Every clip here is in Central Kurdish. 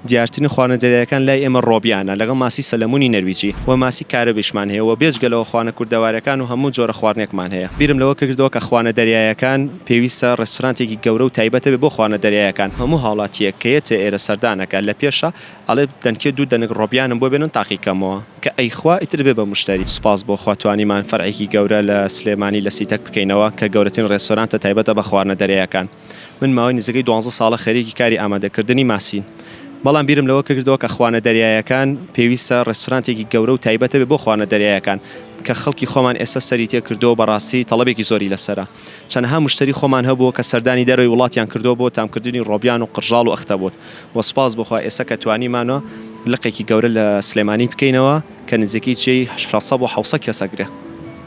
دیارترین خواردنە دەریایەکان لای ئێمە ڕۆبیانە لەگەڵ ماسی سەلەمونی نەرویجی و ماسی کارەبیشمان هەیە و بێجگە لەوە خواردنە کوردەواریەکان و هەموو جۆرە خواردنێکمان هەیە. بیرم لەوە کردەوە کە خواردنە دەریایەکان پێویستە ڕێستورانتێکی گەورە و تایبەت هەبێ بۆ خواردنە دەریایەکان. هەموو هاوڵاتیەک کە یەتە ئێرە سەردانەکە لە پێشا ئەڵێ دەنکێ دوو دەنک ڕۆبیانم بۆ بێنن تاقی کەمەوە کە ئەیخوا ئیتر بێ بە موشتەری. سوپاس بۆ خوا توانیمان فەرعێکی گەورە لە سلێمانی لە سیتەک بکەینەوە کە گەورەترین ڕێستۆرانتە تایبەتە بە خواردنە دەریایەکان. من ماوەی نزیکەی دوانزە ساڵە خەریکی کاری ئامادەکردنی ماسین. بەڵام بیرم لەوە کردەوە کە خواردنە دەریایەکان پێویستە ڕێستورانتێکی گەورە و تایبەت هەبێ بۆ خواردنە دەریایەکان کە خەڵکی خۆمان ئێستا سەری تێ کردووە و بەڕاستی تەڵەبێکی زۆری لەسەرە. چەنەها موشتەری خۆمان هەبووە کە سەردانی دەرەوەی وڵاتیان کردووە بۆ تامکردنی ڕۆبیان و قرژاڵ و ئەختەبۆت و سوپاس بۆ خوا ئێستا کە توانیمانە لقێکی گەورە لە سلێمانی بکەینەوە کە نزیکەی جێی 600 بۆ 700 کەس ئەگرێ.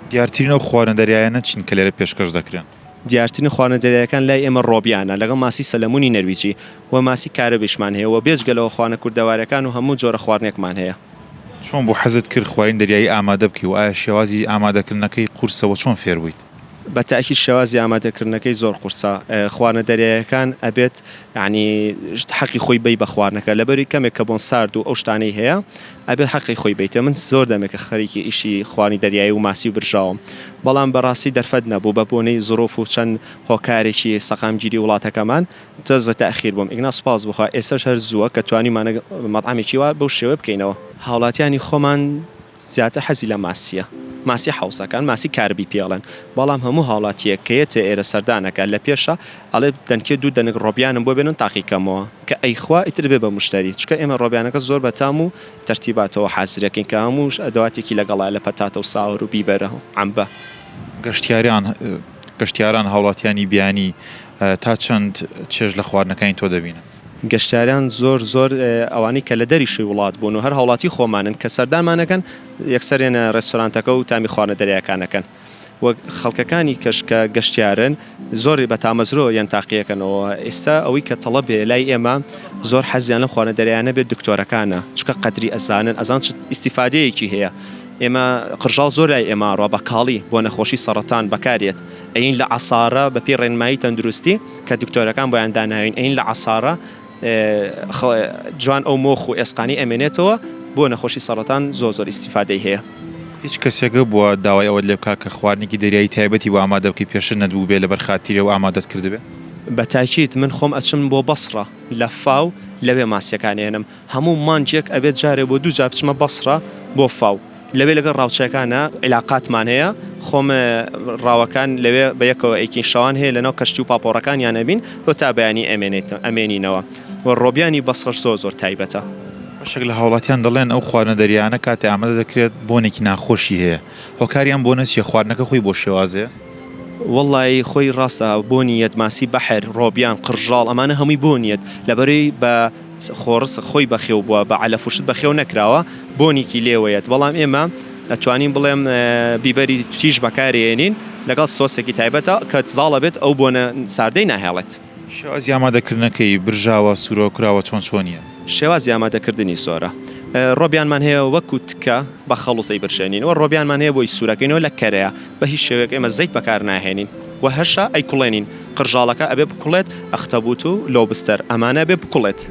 دیارترین ئەو خواردنە دەریایانە چین کە لێرە پێشکەش دەکرێن؟ دیارترین خواردنە دەریایەکان لای ئێمە ڕۆبیانە لەگەڵ ماسی سەلەمونی نەرویجی و ماسی کارەبیشمان هەیە و بێجگە لەوە خواردنە کوردەواریەکان و هەموو جۆرە خواردنێکمان هەیە. چۆن بوو حەزت کرد خواردنی دەریایی ئامادە بکەی و ئایا شێوازی ئامادەکردنەکەی قورسە و چۆن فێر بوویت؟ بە تەئکید شێوازی ئامادەکردنەکەی زۆر قورسە خواردنە دەریایەکان ئەبێت یانی حەقی خۆی بەی بە خواردنەکە لەبەری کەمێک کە بۆن سارد و ئەو شتانەی هەیە ئەبێت حەقی خۆی بەیتێ من زۆر دەمێکە خەریکی ئیشی خواردنی دەریایی و ماسی و برژاوم بەڵام بەڕاستی دەرفەت نەبوو بە بۆنەی زروف و چەند هۆکارێکی سەقامگیری وڵاتەکەمان تۆزە تەئخیر بووم ئیگنا سوپاس بۆ خوا ئێستاش هەر زووە کە توانیومانە مەتعەمێکی وا بەو شێوەیە بکەینەوە. هاوڵاتیانی خۆمان زیاتر حەزی لە ماسیە ماسی حەوزەکان ماسی کاربی پێ ئەڵێن بەڵام هەموو هاوڵاتیەک کە یەتە ئێرە سەردانەکا لە پێشا ئەڵێ دەنکێ دوو دەنک ڕۆبیانم بۆ بێنن تاقی کەمەوە کە ئەیخوا ئیتر بێ بە موشتەری چونکە ئێمە ڕۆبیانەکە زۆر بە تام و تەرتیباتەوە حازرەکەین کە هەموو ئەدەواتێکی لەگەڵایە لە پەتاتە و ساور و بیبەرە و عەمبە. گەشتیاران گەشتیاران هاوڵاتیانی بیانی تا چەند چێژ لە خواردنەکانی تۆ دەبینن؟ گەشتیاران زۆر زۆر ئەوانەی کە لە دەریشی وڵات بوون و هەر هاوڵاتی خۆمانن کە سەردانمان ئەکەن یەکسەر یەنە ڕێستۆرانتەکە و تامی خواردنە دەریایەکان ئەکەن و خەڵکەکانی کەش کە گەشتیارن زۆر بە تامەزرۆ یەن تاقیەکەنەوە ئێستا ئەوەی کە تەڵەبێ لای ئێمە زۆر حەزیان لەم خواردنە دەریایانە بێت دکتۆرەکانە چونکە قەدری ئەزانن ئەزان چ ئیستیفادەیەکی هەیە ئێمە قرژاڵ زۆر لای ئێمە ڕوا بە کاڵی بۆ نەخۆشی سەڕەتان بەکارێت ئەین لە عەسارە بە پێی ڕێنمایی تەندروستی کە دکتۆرەکان بۆیان داناوین ئەین لە عەسارە جوان ئەو مۆخ و ئێسقانی ئەمێنێتەوە بۆ نەخۆشی سەڕەتان زۆر زۆر ئیستیفادەی هەیە. هیچ کەسێک هەبووە داوای ئەوەت لێ بکات کە خواردنێکی دەریایی تایبەتی بۆ ئامادە بکەی پێشتر نەتبووبێ لەبەر خاتری ئەو ئامادەت کردبێ؟ بە تاکید من خۆم ئەچم بۆ بەسڕە لە فاو لەوێ ماسیەکان ئێنم هەموو مانگێک ئەبێت جارێ بۆ دوو جار بچمە بەسڕە بۆ فاو لەوێ لەگەڵ ڕاوچەکانا عیلاقاتمان هەیە خۆم ڕاوەکان لەوێ بە یەکەوە ئەیکین شەوان هەیە لەناو کەشتی و پاپۆڕەکانیان ئەبین تۆ تا بەیانی ئەمێنێت ئەمێنینەوە و ڕۆبیانی بەسڕەش زۆر زۆر تایبەتە. بەشێک لە هاوڵاتیان دەڵێن ئەو خواردنە دەریایانە کاتێ ئامادە دەکرێت بۆنێکی ناخۆشی هەیە هۆکاری ئەم بۆنە چیە خواردنەکە خۆی بۆ شێوازەیە؟ وەڵایی خۆی ڕاستە بۆنی یەت ماسی بەحر ڕۆبیان قڕژاڵ ئەمانە هەمووی بۆنیەت لەبەرەی بە خۆڕسک خۆی بەخێو بووە بە عەلەف و شت بەخێو نەکراوە بۆنیکی لێوەیەت بەڵام ئێمە ئەتوانین بڵێم بیبەری تیژ بەکارێنین لەگەڵ سۆسێکی تایبەتە کە زاڵە بێت ئەو بۆنە ساردەی ناهێڵێت. شێوازی ئامادەکردنەکەی برژاوە سوورە کراوە چۆن چۆنیە؟ شێوازی ئامادەکردنی زۆرە ڕۆبیانمان هەیە وەکو تکە بە خەڵوز ئەیبرژێنین وە ڕۆبیانمان هەیە بۆی سوورەکەینەوە لە کەرەیە بە هیچ شێوەیەک ئێمە زەیت بەکار ناهێنین وە هەشە ئەیکوڵێنین قرژاڵەکە ئەبێ بکوڵێت ئەختەبوت و لۆبستەر ئەمانە ئەبێ بکوڵێت.